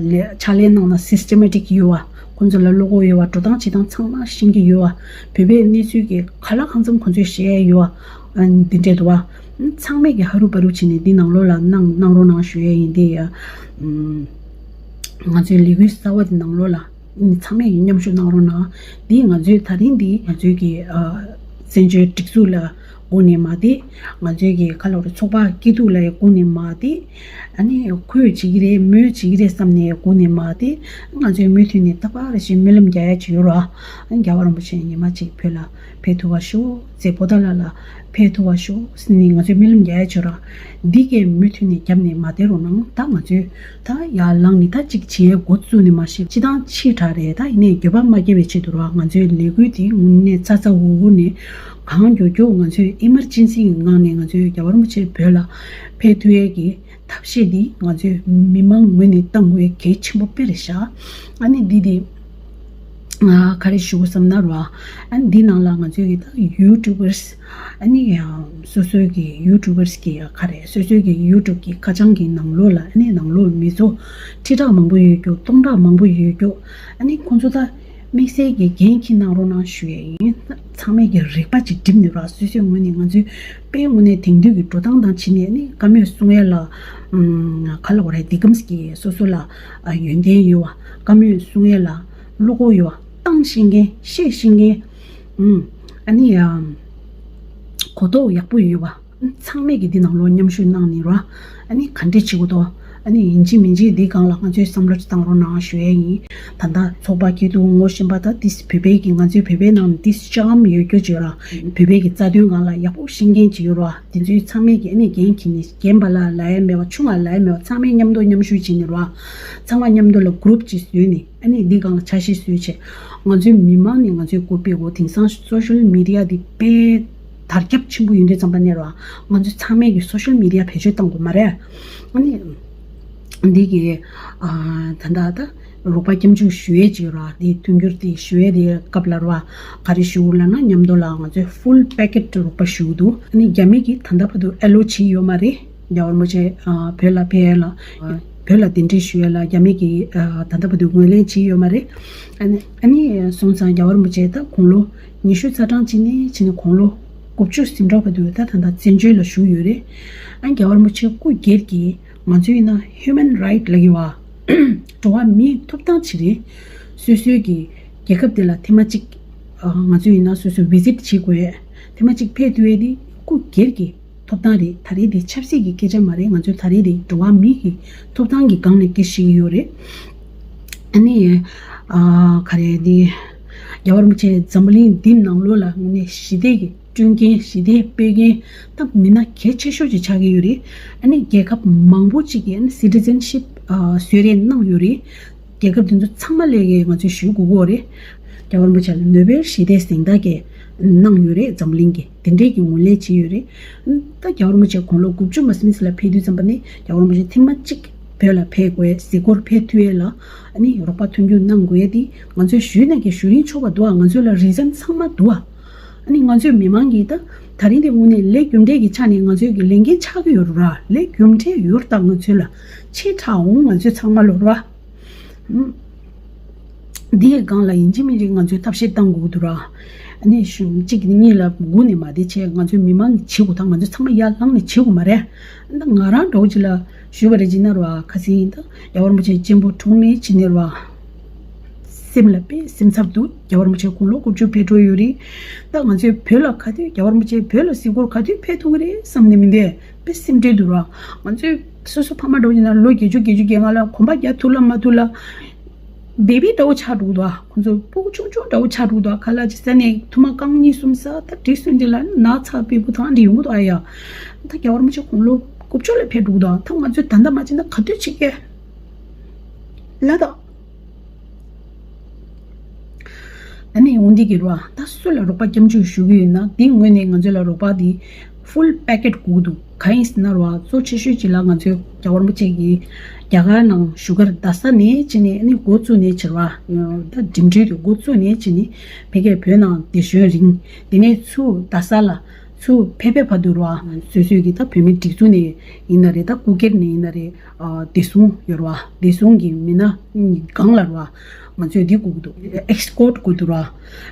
ལས་ཕྱག་ལས་གནང་ན་སིས་ཊེ་མེ་ཊིག་ཡོད་བ། ཁོང་ཚོ་ལ་བློ་ཁོག་ཡོད་བ། འགྲོ་སྟངས་བྱེད་སྟངས་ཚང་མ་ཤེས་ཀྱི་ཡོད་བ། བོད་པའི་གནས་ཚུལ་གྱི་ག་ལ་གང་འཚམ་ཁོང་ཚོས་བཤད་ཡ་ཡོད་བ། འདི་འདྲས་འདུག་བ། ཚང་མས་ཀྱི་ཧ་རུ་བ་རུ་བྱས་ནས་འདི་ནང་ལོགས་ལ་གནང་གནང་རོགས་གནང་ཞུ་ཡ་ཡིན། འདི་ཡ། ང་ཚོའི་ལས་འགུལ་གསར་བ་འདི་ནང་ལོགས་ལ་ཚང་མས་ཀྱི་མཉམ་ཞུགས་གནང་རོགས་གནང་། འདི་ང་ཚོའི་ད་རིང་འདི་ང་ཚོའི་གི་བཙན་བྱོལ་སྒྲིག་འཛུགས་ལ་སྒོ་ནས་མ་དེ། ང་ཚོའི་གི་ཁ་ལོ་རེ་ཚོགས་པ་སྐྱིད་སྡུག་ལ་ཡང་སྒོ་ནས་མ་དེ། ཨ་ནི་ཁོས་བྱེད་ཀྱི་རེད། མོས་བྱེད་ཀྱི་རེད་བསམ་ནས་སྒོ་ནས་མ་དེ། ང་ཚོའི་མུ་མཐུད་ནས་རྟག་པར་ཞིག་སྨོན་ལམ་རྒྱག་ཡ་ཅིག་ཡོད་ར། རྒྱལ་བ་རིན་པོ་ཆེ་ཉི་མ་གཅིག་བོད་ལ་ཕེབས་ཐུབ་པ་ཤོག་མཛད་པོ་ཏཱ་ལ་ལ་ཕེབས་ཐུབ་པ་ཤོག་ཟེར་ནས་ང་ཚོས་སྨོན་ལམ་རྒྱག་ཡ་ཅིག་ཡོད་ར། འདི་གའི་མུ་མཐུད་ནས་རྒྱབ་ནས་མ་བསྡད་རོགས་གནང་། ད་ང་ཚོས་ད་ཡར་ལངས་ནས་ད་གཅིག་བྱེད་ཡའི་འགོ་བཙུགས་ནས་མ་ཤེས་སྤྱི་བཏང་ཕྱི་དྲགས་རེད། ད་ཡིན་ནའི་འགྱོད་པ་མ་སྐྱེ་བའི་ཆེད་དུ་ར། ང་ཚོའི་ལས་འགུལ་དེ་དངོས་གནས་ཚ་ཚ་འུར་འུར་ནས་གང་མགྱོགས་མགྱོགས་ང་ཚོས་ཨི་མར་ཇེན་སི་གི་ངང་ནས་ང་ཚོའི་རྒྱལ་བ་རིན་པོ་ཆེ་བོད་ལ་ཕེབས་ཐུབ་ཡས་ཀྱི་ཐབས་ཤེས་འདི་ང་ཚོས་མི་མང་ངོས་ནས་གཏང་དགོས་གལ་ཆེན་པོ་དཔེ་རེད་ཤག་ཨ་ནི་འདི་དེ་ང་ག་རེ་ཞུ་དགོས་བསམ་ན་ར། ཨ་ནི་འདི་ནང་ལ་ང་ཚོའི་གི་ད་ཡུ་ཊུ་བར་སི་ཨ་ནི་ཡང་སོ་སོའི་གི་ཡུ་ཊུ་བར་སི་གི་ག་རེ་སོ་སོའི་གི་ཡུ་ཊུབ་གི་ཁ་བྱང་གི་ནང་ལོགས་ལ་ཨ་ནི་ནང་ལོགས་མི་ཚོ་ཁྲི་ཕྲག་མང་པོ་ཡོད་རྒྱུ་སྟོང་ཕྲག་མང་པོ་ཡོད་རྒྱུ། ཨ་ནི་ཁོང་ཚོ་ད་ དམིགས་བསལ་གྱི་འགན་འཁྱེར་གནང་རོགས་གནང་ཞུ་ཡས་ཡིན། ཚང་མས་ཀྱི་རིག་པ་ཅིག་སྒྲིམ་ནས་ར། སོ་སོའི་ངོས་ནས་ང་ཚོའི་དཔེ་དངོས་གནས་དེང་དུས་ཀྱི་འགྲོ་སྟངས་དང་བྱས་ནས་ནི་བཀའ་མོལ་གསུང་ཡས་ལ། ཨམ། ག་ལབ་དགོས་རེད། འདི་གམ་གྱི་སོ་སོ་ལ་ཨ་ཡོན་ཏན་ཡོད་པ། བཀའ་མོལ་གསུང་ཡས་ལ་བློ་ཁོག་ཡོད་པ། བཏང་ཤེས་མཁན། བཤད་ཤེས་མཁན། ཨམ། ཨ་ནི་ཨམ། གོ་རྟོགས་ཡག་པོ་ཡོད་པ། ཚང་མས་ཀྱི་འདི་ནང་ལོགས་མཉམ་ཞུགས་གནང་ནས་ར། ཨ་ནི་ག་འདྲས་བྱེད་དགོས་དོ། ཨ་ནི་ཡིན་གཅིག་མིན་གཅིག་འདི་སྒང་ལ་ང་ཚོས་བསམ་བློ་ཅིག་བཏང་རོགས་གནང་ཞུ་ཡས་ཡིན། ད་ལྟ་ཚོགས་པ་སྐྱིད་སྡུག་ངོ་ཤེས་པ། ད་ཏིས་བོད་པའི་གི་ང་ཚོའི་བོད་པའི་ནང་ནས་ཏིས་ཅམ་ཡོད་རྒྱུ་ཅིག་ཡོད་ར། བོད་པའི་གི་རྩ་དོན་སྒང་ལ་ཡག་པོ་ཤེས་མཁན་ཅིག་ཡོད་ར། དེ་ཚོའི་ཚང་མས་ཀྱི་ཨ་ནི་འགན་འཁྱེར་ནས། རྒན་པ་ལ་ལབ་ཡས་མེད་པ། ཆུང་བ་ལབ་ཡས་མེད་པ། ཚང་མས་མཉམ་དུ་མཉམ་ཞུགས་བྱས་ནས་ར། ཚང་མ་མཉམ་དུ་ལ་གུ་རུབ་ཅིག་བཟོས་ནས། ཨ་ནི་འདི་སྒང་ལ་འཆར་གཞི་བཟོས་བྱས། ང་ཚོའི་མི་མང་ནས་ང་ཚོའི་སྐོར་སྤེལ་དགོས། དེང་སང་སོ་ཤལ་མི་ཌི་ཡ་འདི་དཔེ་དར་ཁྱབ་ཆེན་པོ་ཡིན་དུས་ཙམ་པ་ནས་ར། ང་ཚོ་ཚང་མས་ཀྱི་སོ་ཤལ་མི་ཌི་ཡ་བེད་སྤྱོད་གཏང་དགོས་མ་རེད། ཨ་ནི་འདི་གི་ཨ་ད་ལྟ་ད་རོགས་པ་སྐྱབས་འཇུག་ཞུ་ཡས་ཅིག་ཡོད་ར། འདི་མཐུན་འགྱུར་འདི་ཞུ་ཡས་འདི་སྐབས་ལ་ར། ག་རེ་ཞུ་ལབ་ན། མཉམ་དུ་ལ་ང་ཚོས་ཧྥུལ་པེ་ཀེཊ་རོགས་པ་ཞུ་གི་འདུག་ཨ་ནི་རྒྱ་མི་གིས་ད་ལྟ་བར་དུ་ཨེ་ལོ་བྱས་ཡོད་མ་རེད། རྒྱལ་བ་རིན་པོ་ཆེ་ཨ་བོད་ལ་ཕེབས་ཡས་ལ། བོད་ལ་གདན་འདྲེན་ཞུ་ཡས་ལ་རྒྱ་མི་གིས་ཨ་ད་ལྟ་བར་དུ་ངོས་ལེན་བྱས་ཡོད་མ་རེད། ཨ་ནི་ཨ་ནི་སོང་ཙང་རྒྱལ་བ་རིན་པོ་ཆེ་ད་དགུང་ལོ་ཉི་ཤུ་རྩ་གྲངས་ཅིག་ནས་བྱས་ནས་དགུང་ལོ་དགུ་བཅུ་ཟིན་འགྲོ་བར་དུ་ད་ད་ལྟ་བཙན་བྱོལ་ལ་བཞུགས་ཡོད་རེད། ཨ་རྒྱལ་བ་རིན་པོ་ཆེ་སྐུ་སྒེར་གྱིས་ང་ཚོའི་ཡིན་ན་ཧིའུ་མན་རའིཊ་ལབ་ཀྱི་ཡོད་པ། འགྲོ་བ་མིའི་ཐོབ་ཐང་ཅིག་རེད། སོ་སོའི་གི་རྒྱལ་ཁབ་དེ་ལ་ཐེངས་མ་གཅིག་ཨ་ང་ཚོའི་ཡིན་ན་སོ་སོ་བི་ཛིཊ་བྱེད་དགོས། ཐེངས་མ་གཅིག་ཕེབས་ཐུབ་ཡས་དེ་སྐུ་སྒེར་གྱི་ཐོབ་ཐང་རེད། ད་རེས་དེ་ཆབ་སྲིད་ཀྱི་སྐད་ཆ་མ་རེད། ང་ཚོས་ད་རེས་དེ་འགྲོ་བ་མི་གི་ཐོབ་ཐང་གི་སྒང་ནས་སྐད་བཤད་ཀྱི་ཡོད་རེད། ཨ་ནི་ཨ་ག་རེ་དེ། རྒྱལ་བ་རིན་པོ་ཆེ་འཛམ་བུ་གླིང་འདི་ནང་ལོགས་ལ་དངོས་གནས་ཞི་བདེ་གི་སྐྲུན་མཁན། ཞི་བདེ་སྤེལ་མཁན་ད་མི་སྣ་གལ་ཆེ་ཤོས་ཅིག་ཆགས་ཀྱི་ཡོད་རེད། ཨ་ནི་རྒྱལ་ཁབ་མང་པོ་ཅིག་གིས་ཨ་ནི་སི་ཊི་ཛེན་ཤིབ་ཨ་བཟོས་རེས་གནང་ཡོད་རེད། རྒྱལ་ཁབ་དེ་ཚོ་ཚང་མ་ལ་གི་ང་ཚོས་ཞུ་དགོས་ཀྱི་རེད། རྒྱལ་བ་རིན་པོ་ཆེ་ལ་ནོ་བེལ་ཞི་བདེའི་གཟེངས་རྟགས་ཀྱི་གནང་ཡོད་རེད། འཛམ་གླིང་གིས་དེ་འདྲས་ཀྱི་ངོས་ལེན་བྱས་ཡོད་རེད། ད་རྒྱལ་བ་རིན་པོ་ཆེ་དགུང་ལོ་དགུ་བཅུ་མ་ཟིན་ཙམ་ལ་ཕེབས་དུས་ཙམ་པ་ནས་རྒྱལ་བ་རིན་པོ་ཆེ་ཐེངས་མ་གཅིག་བོད་ལ་ཕེབས་དགོས། གཟིགས་སྐོར་ཕེབས་ཐུབ་ཡས་ལ་ཨ་ནི་རོགས་པ་མཐུན་འགྱུར་གནང་དགོས་ཡས་དེ་ང་ཚོས་ཞུས་ནས་ཀྱི་ཞུ་རིན་ཆོག་པ་འདུག་ཨ། ང་ཚོ་ལ་རི་ཛན་ཚང་མ་འདུག་ཨ། ཨ་ནི་ང་ཚོའི་མི་མང་གིས་ད་ད་རིང་དེ་དངོས་གནས་ལས་རྒྱུ་འབྲས་ཀྱི་ཆ་ནས་ང་ཚོའི་གི་ལས་འགན་ཆགས་ཀྱི་ཡོད་རེད་ར། ལས་རྒྱུ་འབྲས་ཡོད་རེད། ད་ང་ཚོ་ལ་ཆེ་དྲགས་འོང་། ང་ཚོ་ཚང་མ་ལོ་ར། ཨུམ། འདིའི་སྒང་ལ་ཡིན་གཅིག་མིན་གཅིག་ང་ཚོས་ཐབས་ཤེས་གཏང་དགོས་ཀྱི་འདུག་ར། ཨ་ནི་ཞུ་གཅིག་གཉིས་ལ་སྒུག་ནས་མ་བསྡད་བྱས། ང་ཚོའི་མི་མང་གིས་བྱེད་དགོས། ད་ང་ཚོ་ཚང་མ་ཡར་ལངས་ནས་བྱེད་དགོས་མ་རེད། ད་ང་རང་འདྲ་བོ་ཅིག་ལ་ཞུས་པ་རེད་ཅེ་ན་ར། ཁ་སང་ཡིན་ད་རྒྱལ་བ་རིན་པོ་ཆེ་གཅེན་པོ་གྲོངས་ནས་ཕྱི་ནས་ར། སེམས་ལ་དཔེ་སེམས་འཚབ་འདུག་རྒྱལ་བ་རིན་པོ་ཆེ་དགུང་ལོ་དགུ་བཅུ་ཕེབས་འགྲོ་ཡོད་རེད། ད་ང་ཚོས་བོད་ལ་ག་དུས་རྒྱལ་བ་རིན་པོ་ཆེ་བོད་ལ་གཟིགས་སྐོར་ག་དུས་ཕེབས་ཐུབ་ཀྱི་རེད་བསམ་ནས་མི་འདུག་དཔེ་སེམས་ཁྲལ་འདུག་ར། ང་ཚོས་སོ་སོ་ཕ་མ་འདྲ་བོ་ཡིན་ན་ལོ་བརྒྱད་ཅུ་བརྒྱད་ཅུ་གྱ་ལྔ་ལ་གོམ་པ་རྒྱག་ཐུབ་ལ་མ་ཐུབ་ལ། བེ་བི་འདྲ་བོ་ཆགས་འགྲོ་གི་འདུག་ཨ། ཁོང་ཚོ་སྤུ་གུ་ཆུང་ཆུང་འདྲ་བོ་ཆགས་འགྲོ་གི་འདུག་ཨ། ཁ་ལག་ཅིག་ཟ་ནས་ཐུར་མ་རྐང་གཉིས་གསུམ་ཟ། ད་དེ་སོང་རྗེས་ལ་ན་ཚ་བེ་བུ་དང་འདྲ་ཡོང་གི་འདུག་ཨ་ཡ། ད་རྒྱལ་བ་རིན་པོ་ཆེ་དགུང་ལོ་དགུ་བཅུ་ལ་ཕེབས་འགྲོ་གི་འདུག་ཨ། ད་ང་ཚོས་ད་ལྟ་མ་བྱས་ན་ག་དུས་བྱེད་ཀྱི་ལ་ད། ཨ་ནི་འོ་འདི་གི་རོ། ད་སུ་ལ་རོགས་པ་སྐྱབས་འཇུག་ཞུ་གི་ཡོད་ན། འདི་ངོས་ནས་ང་ཚོ་ལ་རོགས་པ་འདི་ཧྥུལ་པེ་ཀེཊ་དགོས་འདུག་གང་ཡིན་ཟེར་ན་རོ། གཙོ་ཆེ་ཤོས་ཅིག་ལ་ང་ཚོའི་རྒྱལ་བ་རིན་པོ་ཆེ་གིས་རྒྱ་གར་ནང་བཞུགས་སྒར་རྡ་ས་ནས་ཕྱིན་ནས་ཨ་ནི་འགོ་བཙུགས་ནས་བྱས་རོ། ད་འགྲིམ་འགྲུལ་དུ་འགོ་བཙུགས་ནས་ཕྱིན་ནས་ཕ་གིར་བོད་ནང་བདེ་ཞིང་རིང་། དེ་ནས་ཚུར་རྡ་ས་ལ་ཚུར་ཕེབས་པའི་བར་དུ་རོ། སོ་སོའི་གི་ད་བོད་མི་སྒྲིག་འཛུགས་ནས་ཡིན་ན་རེད། ད་སྐུ་སྒེར་ནས་ཡིན་ན་རེད། ཨ་བདེ་སྲུང་ཡོད་རེད་བ། བདེ་སྲུང་གི་མི་སྣ་སྒང་ལ་རེད་བ། ང་ཚོས་འདི་དགོས་ཀྱི་འདུག་ཨེ་སི་ཀོཊ་དགོས་འདུག་ར།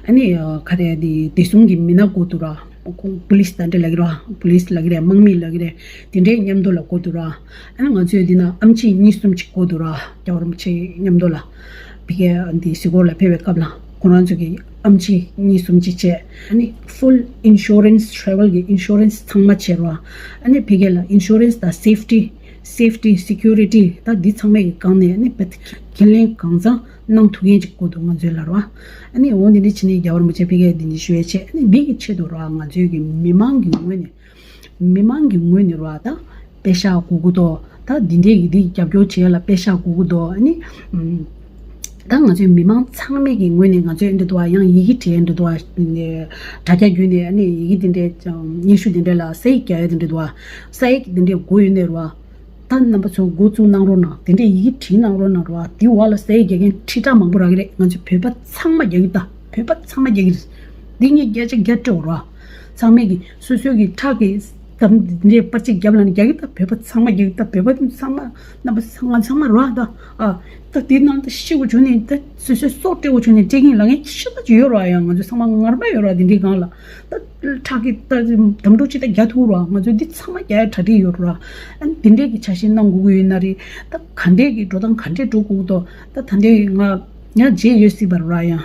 ཨ་ནི་ཨ་ག་རེ་འདི་བདེ་སྲུང་གི་མི་སྣ་དགོས་འདུག་ར། ཁོང་པུ་ལིས་ད་འདྲ་ལབ་ཀྱི་རེད་བ། པུ་ལིས་ལབ་ཀྱི་རེད། དམག་མི་ལབ་ཀྱི་རེད། དེ་འདྲའི་མཉམ་དུ་ལ་དགོས་འདུག་ར། ཨ་ནི་ང་ཚོས་འདི་ན་ཨེམ་ཆི་གཉིས་གསུམ་ཅིག་དགོས་འདུག་ར། རྒྱལ་བ་རིན་པོ་ཆེ་མཉམ་དུ་ལ། ཕ་གིར་འདི་གཟིགས་སྐོར་ལ་ཕེབས་པའི་སྐབས་ལ་ཁོང་རང་ཚོ་གིས་ཨེམ་ཆི་གཉིས་གསུམ་ཅིག་བྱས། ཨ་ནི་ཧྥུལ་ཨིན་ཤུ་རན་སི། ཊེ་རེ་ཝལ་གྱི་ཨིན་ཤུ་རན་སི་ཚང་མ་བྱས་ར། ཨ་ནི་ཕ་གི་ལ་ཨིན་ཤུ་རན་སི་དང་སེབ་ཊི། སེབ་ཊི་སི་ཀུ་རི་ཊི་ད་འདི་ཚང་མའི་གི་སྒང་ནས་ཨ་ནི་ཕ་གི་འགན་ལེན་གང་ཚང་གནང་ཐུབ་མཁན་ཅིག་དགོས་འདུག་ང་ཚོའི་ལ་ར། ཨ་ནི་འོ་འདི་འདྲ་བྱས་ནས་རྒྱལ་བ་རིན་པོ་ཆེ་ཕ་གིར་འདི་འདྲ་ཞུ་ཡས་བྱས། ཨ་ནི་འདི་གི་ཆེད་དུ་ར་ང་ཚོའི་གི་མི་མང་གི་ངོས་ནས། མི་མང་གི་ངོས་ནས་ར་ད་པེ་ཤག་དགོས་ཀྱི་འདུག་ད་འདི་འདྲའི་གི་འདི་རྒྱབ་སྐྱོར་བྱེད་ཡ་ལ་པེ་ཤག་དགོས་ཀྱི་འདུག་ཨ་ནི་ཨམ། ད་ང་ཚོའི་མི་མང་ཚང་མའི་གི་ངོས་ནས་ང་ཚོས་འདི་འདུག་ཡང་ཡི་གེ་བྲིས་འདི་འདུག་དྲ་རྒྱ་བརྒྱུད་ནས་ཨ་ནི་ཡི་གེ་འདི་འདྲའི་སྙན་ཞུ་འདི་འདྲ་ལ་ས་ཡིག་རྒྱག་ཡ་འདི་འདྲ་འདུག་ས་ཡིག་འདི་འདྲའི་དགོས་ཡོད་ནས་ར། ད་རྣམ་པ་ཚོ་འགོ་བཙུགས་གནང་རོགས་གནང་། དེ་འདྲའི་ཡི་གེ་བྲིས་གནང་རོགས་གནང་ར། དེ་འོག་ལ་ཟས་རྒྱག་མཁན་ཁྲི་ཕྲག་མང་པོ་རག་གི་རེད། ང་ཚོ་བོད་པ་ཚང་མ་རྒྱག་གི། ད་བོད་པ་ཚང་མ་རྒྱག་གི་རེད། འདི་ངས་བརྒྱ་ཆ་བརྒྱ་སྤྲོད་ར། ཚང་མས་ཀྱི་སོ་སོའི་གི་ཁྲག་གི་ ད་འདི་འདྲའི་པར་ཆས་རྒྱབ་ལ་ནི་རྒྱག་གི། ད་བོད་པ་ཚང་མ་རྒྱག་གི། ད་བོད་པ་ཚང་མ་རྣམ་པ་ཚང་མ་ཚང་མ་རོ། ད་ཨ་ད་དེ་ནང་ད་ཤི་དགོས་བྱུང་ནས་ད་སོ་སོའི་སྲོག་སྤྲད་དགོས་བྱུང་ནས་སྤྲད་མཁན་ལབ་མཁན་ཤི་ད་ཅིག་ཡོད་རོ། ཡང་ང་ཚོ་ཚང་མ་ངར་པ་ཡོད་རོ། དེ་འདྲའི་སྒང་ལ་ད་ཁྲག་གི་ད་དམ་བྲོ་ཅིག་ད་རྒྱག་ཐུབ་རོ། ང་ཚོ་འདི་ཚང་མ་རྒྱག་ཡ་གྲ་སྒྲིག་ཡོད་རོ། ཨ་ནི་དེ་འདྲའི་གི་ཆ་ཤས་གནང་དགོས་ཀྱི་ཡོད་ན་རེད། ད་ག་འདྲའི་གི་འགྲོ་སྟངས་ག་འདྲའི་འགྲོ་དགོས་འདུག་ད་ད་འདྲའི་ང་ང་རྗེས་ཡོད་སྲིད་པ་རོ། ཡང་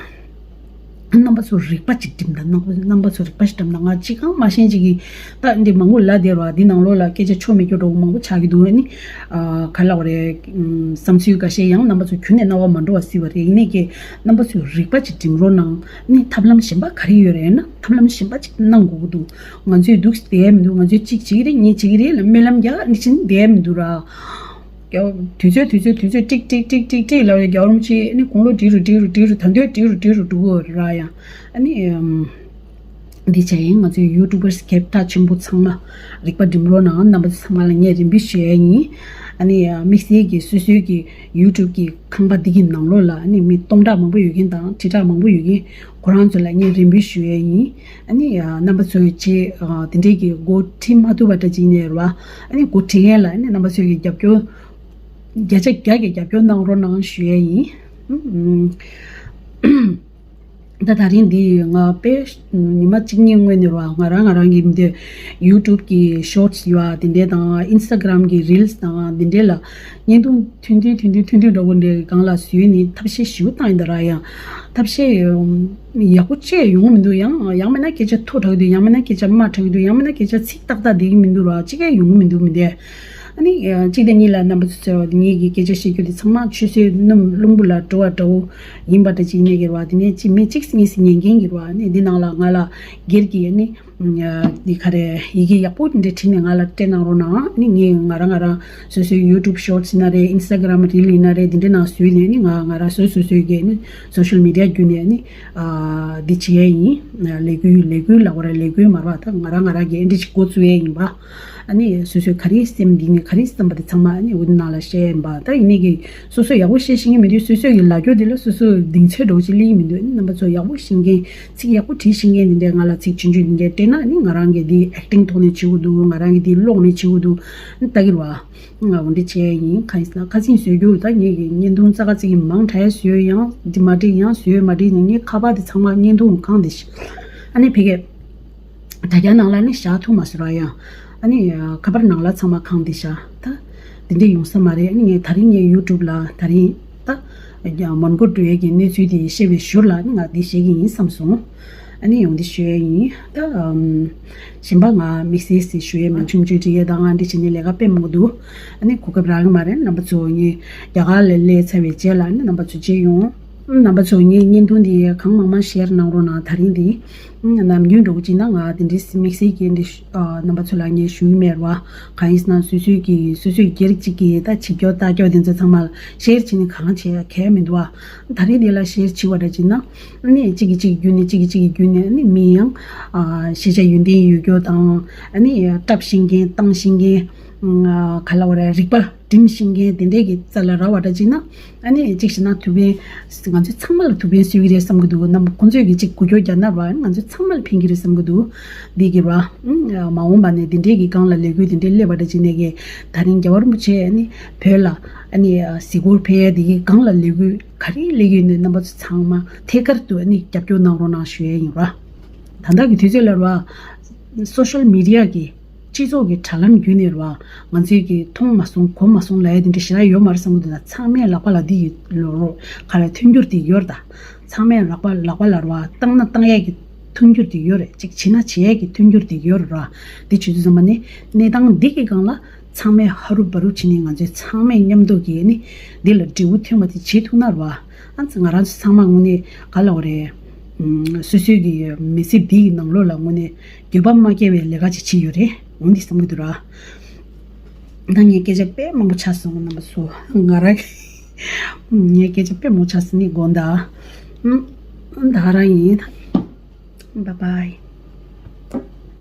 རྣམ་པ་ཚོ་རིག་པ་ཅིག་སྒྲིམ་དང་། རྣམ་པ་རྣམ་པ་ཚོ་རིག་པ་ཞིག་བསྒྲིམ་དང་། ང་ཅི་གང་མ་ཤེས་ཅིག་གིས་ད་འདི་མང་པོ་ལབ་བསྡད་རོ། འདི་ནང་ལོགས་ལ་སྐད་ཆ་ཆོ་མེད་རྒྱུ་འདྲ་བོ་མང་པོ་ཆགས་ཀྱི་འདུག་ཨ་ནི་ཨ་ག་ལབ་དགོས་རེད། ཨམ་བསམ་ཚུལ་འགའ་ཤས་ཡང་རྣམ་པ་ཚོ་ཁྱོན་ནས་རྣ་བ་མ་འགྲོ་བ་སྲིད་པ་རེད། ཡིན་ནའི་ཀྱི་རྣམ་པ་ཚོས་རིག་པ་ཅིག་སྒྲིམ་རོགས་གནང་། ཨ་ནི་ཐབས་ལམ་གཞན་པ་ག་རེ་ཡོད་རེད་ན། ཐབས་ལམ་གཞན་པ་ཅིག་གནང་དགོས་ཀྱི་འདུག་ང་ཚོས་འདུག་བསྡད་ཡ་མི་འདུག་ང་ཚོས་གཅིག་བྱེད་ཀྱི་རེད། གཉིས་བྱེད་ཀྱི་རེད་ལ་སྨོན་ལམ་རྒྱག་ནི་བྱེད་བསྡད་ཡ་མི་འདུག་ར། དུས་ཚོད་དུས་ཚོད་དུས་ཚོད་ཀྲིག་ཀྲིག་ཀྲིག་ཀྲིག་ཀྲིག་ལབ་ཡ། རྒྱལ་བ་རིན་པོ་ཆེ་ཨ་ནི་དགུང་ལོ་བགྲེས་རུ་བགྲེས་རུ་བགྲེས་རུ་ད་དུང་བགྲེས་རུ་བགྲེས་རུ་འགྲོ་གི་ར། ཡང་ཨ་ནི་ཨམ་འདི་བྱས་ཡིན། ང་ཚོའི་ཡུ་ཊུབ་པར་སི་གེབ་ཐག་ཆེན་པོ་ཚང་མ་རིག་པ་སྒྲིམ་རོགས་གནང་། རྣམ་པ་ཚོ་ཚང་མ་ལ་ངས་རེ་འབོད་ཞུ་ཡ་ཡིན། ཨ་ནི་དམིགས་བསལ་གྱི་སོ་སོའི་གི་ཡུ་ཊུབ་གི་ཁང་པ་འདི་གི་ནང་ལོགས་ལ་ཨ་ནི་མི་སྟོང་ཕྲག་མང་པོ་ཡོད་མཁན་དང་ཁྲི་ཕྲག་མང་པོ་ཡོད་མཁན་ཁོ་རང་ཚོ་ལ་ངས་རེ་འབོད་ཞུ་ཡ་ཡིན། ཨ་ནི་ཡ་རྣམ་པ་ཚོས་ཆེ་ཨ་དེ་འདྲས་ཀྱི་འགོ་ཁྲིད་མ་ཐུབ་པ་འདྲ་ཅིག་ཡིན་ནའི་རེད་བ། ཨ་ནི་འགོ་ཁྲིད་མཁན་ལ་ཨ་ནི་རྣམ་པ་ཚོས་ཀྱི་རྒྱབ་སྐྱོར་བརྒྱ་ཆ་བརྒྱ་གི་རྒྱབ་སྐྱོར་གནང་རོགས་གནང་ཞུ་ཡ་ཡིན། ཨུམ། ད་ད་རིང་འདི་ང་དཔེ་ཉི་མ་གཅིག་གཉིས་སྔོན་ནས་རེད་བ། ང་རང་ང་རང་གི་འདི་ཡུ་ཊུབ་གི་ཤོར་ཊི་སི་ཡོད་ཨ། དེ་འདྲས་དང་ཨིན་སི་ཊ་གྷི་རམ་གི་རིལ་སི་དང་དེ་འདྲས་ལ་བརྙན་ཐུང་ཐུང་ཐུང་ཐུང་ཐུང་ཐུང་ཐུང་འདྲ་བོ་འདྲའི་སྒང་ལ་བཟོས་ནས་ཐབས་ཤེས་ཞེ་པོ་བཏང་ཡིན་ད་ར། ཡང་ཐབས་ཤེས་ཡག་པོ་ཅིག་ཡོང་གི་མི་འདུག་ཡང་ཡང་མིན་ན་སྐད་ཆ་མཐོ་དྲགས་འདུག་ཡང་མིན་ན་སྐད་ཆ་དམའ་དྲགས་འདུག་ཡང་མིན་ན་སྐད་ཆ་ཚིག་ཏག་ཏག་བསྡད་ཀྱི་མི་འདུག་ར། ཅི་ག་ཡོང་གི་མི་འདུག་མི་འདུག་ཨ་ནི་གཅིག་དང་གཉིས་ལ་རྣམ་པ་ཚོ་ཟེར་བ་དེ་ངེད་ཀྱི་སྐད་ཆ་བཤད་རྒྱུ་དེ་ཚང་མ་ཆུ་ཚོད་སྣུམ་རླུང་བུ་ལ་འགྲོ་བ་འདྲ་བོ་ཡིན་པ་འདྲ་ཅིག་ཡིན་ནའི་གི་ར། དེ་ནས་ཅི་མི་གཅིག་གཉིས་ཉན་མཁན་གྱི་ར། ཨ་ནི་འདི་ནང་ལ་ང་ལ་སྒེར་གྱི་ཨ་ནི་འདི་ག་རེ་ཡི་གེ་ཡག་པོ་འདི་འདྲ་བྲིས་ནས་ང་ལ་སྤྲད་གནང་རོགས་གནང་། ཨ་ནི་ངས་ང་རང་ང་རང་སོ་སོའི་ཡུ་ཊུབ་ཤོར་ཊི་སི་ཡིན་ན་རེད། ཨིན་སི་ཊ་གྷི་རམ་རིལ་ཡིན་ན་རེད། འདི་འདྲའི་ནང་བཟོས་ནས་ཨ་ནི་ང་ང་རང་སོ་སོ་སོའི་གི་ཨ་ནི་སོ་ཤལ་མི་ཌི་ཡ་བརྒྱུད་ནས་ཨ་ནི་འདི་བྱེད་ཡས་ཡིན། ལས་འགུལ་ལས་འགུལ་ལབ་དགོས་རེད། ལས་འགུལ་མ་རེད་བ། ད་ང་རང་ང་རང་གི་ཨ་འདི་ཅིག་འགོ་བཙུགས་ཡས་ཡིན་པ། ཨ་ནི་སོ་སོའི་ག་རེ་སེམས་གཏིང་ནས་ག་རེ་བསམ་པ་དེ་ཚང་མ་ཨ་ནི་འོ་ནང་ལ་བཤད་ཡིན་པ། ད་ཡིན་ནའི་གི་སོ་སོ་ཡག་པོ་བཤད་ཤེས་ཀྱི་མི་འདུག་སོ་སོ་གི་ལབ་རྒྱུ་དེ་ལ་སོ་སོ་གདེང་ཚོད་འདྲ་བོ་ཅིག་སླེབས་ཀྱི་མི་འདུག་ཨ་ནི་རྣམ་པ་ཚོ་ཡག་པོ་ཤེས་མཁན་ཚིག་ཡག་པོ་བྲིས་ཤེས་མཁན་དེ་འདྲས་ང་ལ་ཚིག་ཆུང་ཆུང་དེ་འདྲས་སྤྲད་ན། ཨ་ནི་ང་རང་གི་འདི་ཨེག་ཊིང་ཐོག་ནས་བྱེད་དགོས་འདུག་ང་རང་གི་འདི་ཀློག་ནས་བྱེད་དགོས་འདུག་ཨ་ནི་ལྟ་གི་རེད་བ། ང་འོ་འདི་བྱས་ཡིན། གང་ཡིན་ཟེར་ན་ཁ་སང་བཟོས་རྒྱུ་ད་ངེད་ཀྱི་བརྙན་ཐུང་ཙག་ཙིག་གི་མང་དྲགས་བཟོས་ཡང་འདི་མ་འགྲིག་ཡང་བཟོས་མ་འགྲིག་ནས་ངའི་ཁ་པར་དེ་ཚང་མ་བརྙན་ཐུང་གང་དེ་ཤི། ཨ་ནི་ཕ་གི་དྲ་རྒྱ་ནང་ལ་ནི་བཞག་ཐུབ་མ་སོང་ར། ཡང་ཨ་ནི་ཁ་པར་ནང་ལ་ཚང་མ་གང་དེ་བཞག་ད་འདི་འདྲ་ཡོང་ས་མ་རེད། ཨ་ནི་ངས་ད་རིང་ངས་ཡུ་ཊུབ་ལ་ད་རིང་ད་མོན་གྷོ་འགྲོ་ཡས་ཀྱི་གནས་ཚུལ་དེ་བཤད་པའི་ཞོར་ལ་ཨ་ནི་ང་འདི་བཤད་ཀྱི་ཡིན་བསམ་སོང་། ཨ་ནི་ཡོང་འདི་ཞུ་ཡས་ཡིན། ད་ཨམ་གཞན་པ་ང་དམིགས་བསལ་ཞིག་ཞུ་ཡས་མ། ཆུང་ཆུང་འབྲི་ཡས་དང་ཨ་འདི་བྱེད་ནས་ལས་ཀ་དཔེ་མང་པོ་འདུག་ཨ་ནི་གོ་སྐབས་རག་གི་མ་རེད། རྣམ་པ་ཚོ་ངས་རྒྱ་གར་ལ་སླེབས་ཚར་བའི་རྗེས་ལ་ཨ་ནི་རྣམ་པ་ཚོ་མཇལ་ཡོང་། རྣམ་པ་ཚོ་ངའི་བརྙན་ཐུང་འདི་གང་མང་མང་ཤེར་གནང་རོགས་གནང་། ད་རིང་འདི་ནམ་རྒྱུན་འགྲོ་གི་ཅིག་ན་ང་དེ་འདྲའི་དམིགས་བསལ་གྱི་འདི་ཨ་རྣམ་པ་ཚོ་ལ་ངས་ཞུ་གི་མེད་ར་བ། གང་ཡིན་ཟེར་ན་སོ་སོའི་གི་སོ་སོའི་སྒེར་གཅིག་གི་ད་བྱེད་སྐྱོར་ལྟ་སྐྱོར་དེ་ཚོ་ཚང་མ་ལ་ཤེར་བྱས་ནས་གང་བྱེད་ཡ་གལ་མི་འདུག་བ། ད་རེས་འདི་ལ་ཤེར་བྱས་པ་འདྲ་བྱས་ན་ཨ་ནི་གཅིག་གིས་གཅིག་གི་བརྒྱུད་ནས་གཅིག་གིས་གཅིག་གི་བརྒྱུད་ནས་ཨ་ནི་མི་ཡང་ཨ་ཤེས་བྱ་ཡོན་ཏན་ཡོད་རྒྱུ་དང་ཨ་ནི་སྐྲག་ཤེས་མཁན་བཏང་ཤེས་མཁན་ཨ་ག་ལབ་དགོས་རེད། རིག་པ་སྒྲིམ་ཤེས་མཁན་དེ་འདྲས་ཀྱི་རྩ་ལ་རག་པ་འདྲ་བྱས་ན་ཨ་ནི་གཅིག་བྱས་ན་ཐུགས་ཕན་ང་ཚོ་ཚང་མ་ལ་ཐུགས་ཕན་གསོས་ཀྱི་རེད་བསམ་གྱི་འདུག་ནམ་ཁོང་ཚོས་ཀྱི་གཅིག་འགུལ་སྐྱོད་རྒྱག་ན་ར་ང་ཚོ་ཚང་མ་ལ་ཕན་གྱི་རེད་བསམ་གྱི་འདུག་འདི་གི་ར་མ་འོངས་པ་ནས་དེ་འདྲས་ཀྱི་སྒང་ལ་ལས་འགུལ་དེ་འདྲས་སླེབས་པ་འདྲ་བྱས་ནས་ཀྱི་ད་རིང་རྒྱལ་བ་རིན་པོ་ཆེ་ཨ་ནི་བོད་ལ་ཨ་ནི་གཟིགས་སྐོར་ཕེབས་ཡ་དེ་གི་སྒང་ལ་ལས་འགུལ་ག་རེ་སླེབས་ཡོད་ནས་རྣམ་པ་ཚོ་ཚང་མ་ཐད་ཀར་དུ་ཨ་ནི་རྒྱབ་སྐྱོར་གནང་རོགས་གནང་ཞུ་ཡ་ཡིན་ར། ད་ལྟ་གི་དུས་ཚོད་ལ་ར་སོ་ཤལ་མི་ཌི་ཡ་གི་སྤྱི་ཚོགས་ཀྱི་དྲ་ལམ་བརྒྱུད་ནས་ར་ང་ཚོས་ཀྱི་མཐོང་མ་སོང་གོ་མ་སོང་ལབ་ཡ་དེ་འདྲ་ཞེ་དྲག་ཡོད་མ་རེད་བསམ་གྱི་འདུག་ད་ཚང་མས་ལག་པ་ལ་འདི་ཡི་ལོ་རོ་ག་ལ་མཐུན་འགྱུར་དེ་ཡོད་རེད། ད་ཚང་མས་ལག་པ་ལག་པ་ལ་ར་བཏང་ན་བཏང་ཡ་གི་མཐུན་འགྱུར་དེ་ཡོད་རེད། གཅིག་བྱེད་ན་བྱེད་ཡ་གི་མཐུན་འགྱུར་དེ་ཡོད་རེད་ར། འདི་བྱེད་དུས་ཙམ་པ་ནི་གནས་སྟངས་འདི་གི་སྒང་ལ་ཚང་མས་ཧ་རུ་བ་རུ་བྱས་ནས་ང་ཚོས་ཚང་མས་མཉམ་དུ་གི་ནི་འདི་ལ་འབྲས་བུ་ཐོན་པ་དེ་བྱེད་ཐུབ་ན་ར། ཨ་ང་རང་ཚོ་ཚང་མ་དངོས་གནས་ག་ལབ་དགོས་རེད། སོ་སོའི་གི་མི་ཚེ་འདི་གི་ནང་ལོགས་ལ་དངོས་གནས་འགྱོད་པ་མ་སྐྱེ་བའི་ལས་ཀ་ཅིག་བྱས་ཡོད་རེད། འོ་འདི་བསམ་གི་འདུག་ར། ད་ངས་སྐད་ཆ་དཔེ་མང་པོ་ཆགས་སོང་རྣམ་པ་ཚོ། ང་རང་ངས་སྐད་ཆ་དཔེ་མང་པོ་ཆགས་སོང་ནི་དགོངས་དག་ད་རང་ཡིན། Bye bye.